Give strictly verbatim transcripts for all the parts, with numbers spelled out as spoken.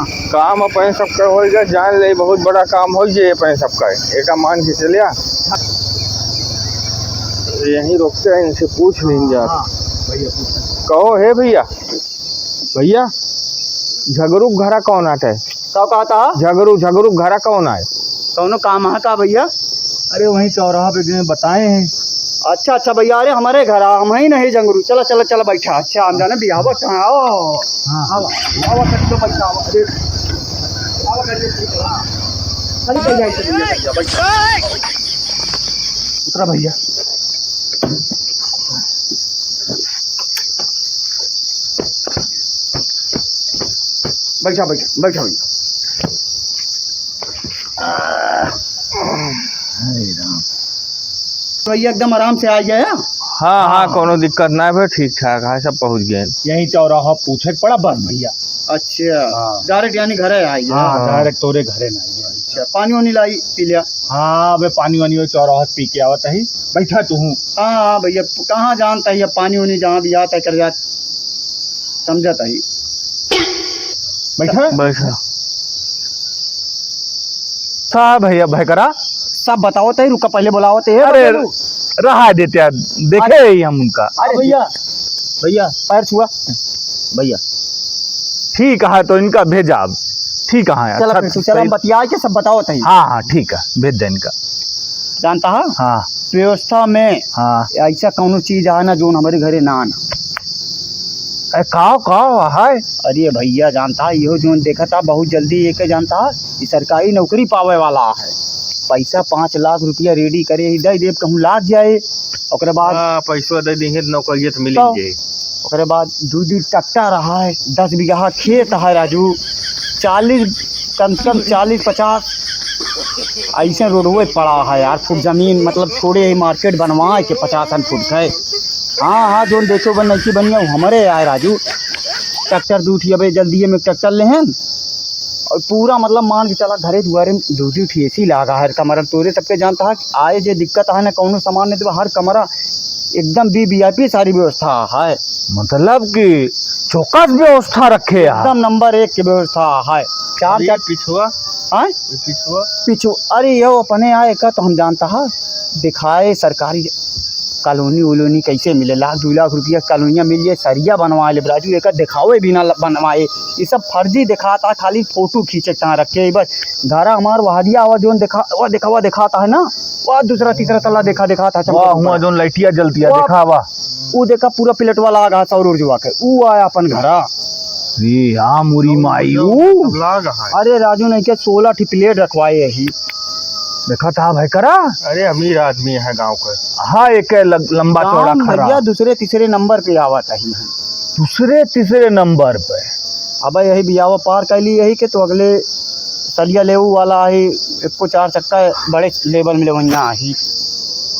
काम अपन सबका होइ गया, जान ले, बहुत बड़ा काम होइ गया अपन सबका। एका मान के चलिया, यहीं रोकते हैं, इनसे पूछ लेंगे आप। हाँ, भैया, पूछ। कहो, हे भैया, भैया, झगरू घरा कौन आटे? का कहता? झगरू, झगरू घरा कौन आए? कौनो काम है का भैया? अरे, वहीं चौराहा पे जो बताए हैं। अच्छा, अच्छा भैया, अरे, हमारे घर आ, हम ही नहीं झगरू। चला, चला, चला, बैठा। अच्छा, हम जाने बियाह बा, कहाँ? आओ, आओ, हाँ। आओ, आओ, बैठ के बैठा, आओ, अरे, आओ, बैठ के बैठा। चल, चल, चल, चल, चल, बैठ। उतरा भैया। बैठा, बैठा, बैठा भैया। हरे राम। भैया एकदम आराम से आ गया? हाँ, हाँ, हाँ। कौनो दिक्कत ना है, ठीक ठाक है, सब पहुँच गए। यहीं चौराहा पूछे के पड़ा बस भैया। अच्छा, हाँ। Direct यानी घरे आ गया? हाँ, हाँ। Direct तोरे घरे ना आ गया। अच्छा, पानी वानी लाई पी लिया? हाँ, अबे पानी वानी वो चौराहा से पी के आवत ही। बैठा तू हूँ। हाँ, हाँ भैया, कहाँ जानता है ये पानी वानी जहाँ भी आता है कर जात, समझत ही। बैठा। बैठा। साहब भैया भयकरा। सब बताओ तई, रुका, पहले बुलाओ तई। अरे, बबलू। रहा देते हैं, देखे अरे, ही हम उनका। अरे भैया, भैया, पैर छुआ। भैया। ठीक है, तो इनका भेजा अब। ठीक है, चला अच्छा, फिर, तू चला, हम सही। बतिया के सब बताओ तई। हाँ, हाँ, ठीक है, भेज दे इनका। जानता है? हाँ। व्यवस्था में हाँ। ऐसा कौनो चीज है ना, जोन हमारे घरे ना आना। ए, काव, काव है? अरे भैया, जानता है, इहो जोन देखा था, बहुत जल्दी ये के जानता है, ये सरकारी नौकरी पावे वाला है। पैसा पाँच लाख रुपया ready करे ही, दे देब, कहूँ लाग जाए। ओकरे बाद हाँ, पैसवा दे दीहे तो नौकरिया तो मिल तो जाए। ओकरे बाद दू दू ट्रैक्टर है, दस बीघा खेत है राजू, चालीस, कम से कम चालीस पचास ऐसे रोडवे पड़ा है यार, फुट जमीन, मतलब, छोड़े ही मार्केट बनवाए के पचासन फुट है। हाँ, हाँ, जोन देखो बन नइकी बनिया, वो हमरे आए राजू। ट्रैक्टर दू ठी, अबे जल्दी में ट्रैक्टर लेहन। और पूरा, मतलब, मान के चला, घरे दुआरे में दू दू ठी AC लागा है, कमरा तोरे सबके जानता है, आए जे दिक्कत है ना, कौनो सामान नहीं, तो हर कमरा एकदम वी वी आई पी सारी व्यवस्था है। मतलब कि चौकस व्यवस्था रखे है। एकदम नंबर एक के व्यवस्था है। चार अरे चार पिछुआ? हाँ? ये पिछुआ? पिछुआ, अरे यो अपने आए का तो हम जानता है, दिखाए सरकारी कॉलोनी वोलोनी कैसे मिले, लाख दो लाख रुपया कॉलोनिया मिल जाए, सरिया बनवा ले राजू, एक दिखावे भी ना ल-, बनवाए। ये सब फर्जी दिखाता, खाली फोटो खींचे कहाँ रखे बस। घरा हमार वहरिया आवा जोन दिखा, वो दिखावा दिखाता है ना, वाह, दूसरा, तीसरा तल्ला देखा, देखा था, चमका वाह, हुआ। जोन लाइटिया जलती है, वाह। देखा, वाह। ऊ देखा, पूरा प्लेट वाला आ गया, सौर ऊर्जा के, ऊ आया अपन घरा। रे, आ मुरी माई, ऊ। सब लाग है। अरे राजू, नहीं के सोलह ठी प्लेट रखवाए यही। देखा था भाई करा। अरे, अमीर आदमी है गाँव का। हाँ, एक लग-, लम्बा चौड़ा गाँव खरा। भैया, दूसरे, तीसरे नंबर पे आवत है। दूसरे, तीसरे नंबर पे। अब यही बियावा पार कर ली यही के, तो अगले सलिया लेऊ वाला है, एको चार चक्का बड़े लेवल में लेवइया है।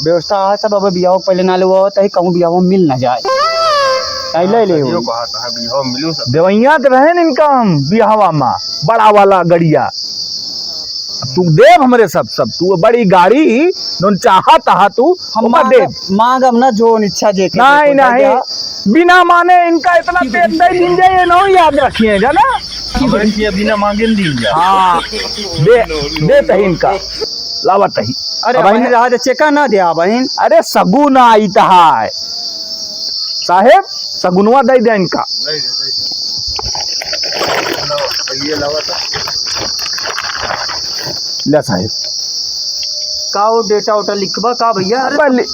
व्यवस्था है सब, अब बियाह पहले ना लेवा होता है, कहूँ बियाह मिल ना जाए। नहीं ले ले। सही बात है, बियाह मिलू सब। देवइया तो रहे न इनका हम बियाहवा मा, बड़ा वाला गड़िया। अब तू देव हमरे सब, सब, तू बड़ी गाड़ी, जोन चाहत हा तू, हम ओका मांगब, देव। मांगब ना, जोन इच्छा जे के नहीं, देखो, नहीं। जा। बिना माने इनका इतना तेज दे दीन जाए, ये नहीं याद रखिए, जाना? अब रखिए, बिना मांगे न दीन जाए। हाँ, दे, दे तही इनका, लावा तही। अरे, अब बहिन, इन्हें रहा दे, चेका ना दे, आ बहिन। अरे, सगुन आई तहाय। साहेब, सगुनवा दे दे इनका। दे दे, दे दे। लावा, ये लावा तो। ले साहेब। का वो डेटा ओटा लिखबा का भैया? अरे अबे लि-,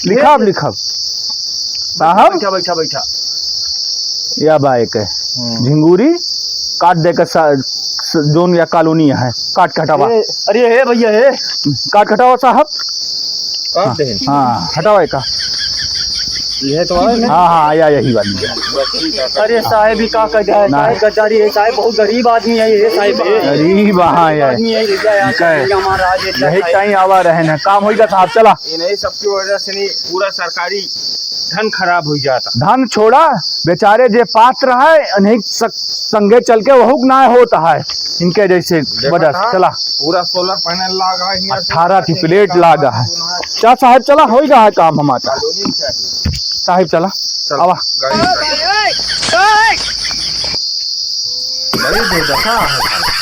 लिखब, ये लिखब। साहब? बैठा, बैठा, बैठा। या बा एक है। हम्म। झिंगुरी काट दे के सा-, स-, जोन या कॉलोनी है, काट के हटावा। ए, अरे हे भैया, हे। काट के हटावा साहब। काट हाँ, दे। हाँ, हटावा एका। ये तो है ना? हाँ, हाँ, या यही वाली है। अरे साहेब, ई का कह दिया है? ना। साहेब गद्दारी है, साहेब बहुत गरीब आदमी है, ये साहेब है। गरीब, हाँ, गरीब यार। आदमी है, ये क्या यार, इनका है। ये हमारा राज है, यही साहेब। कहीं आवा रहे ना, काम होइगा साहब, चला। ये नहीं, सबकी वजह से नहीं, पूरा सरकारी धन खराब हो जाता। धन छोड़ा, बेचारे जे पात्र है, उन्हीं स-, संगे चल के वहुक ना होता है, इनके जैसे देखा वजह से। था? चला। पूरा सोलर पैनल लागा है, यहाँ से अठारह ठी प्लेट लागा है। चल साहेब, चला, होइगा है काम हमारा। कॉलोनी चाहिए। साहेब, चला, चल, आवा। गाड़ी उठाई। ये दुर्दशा है साहब।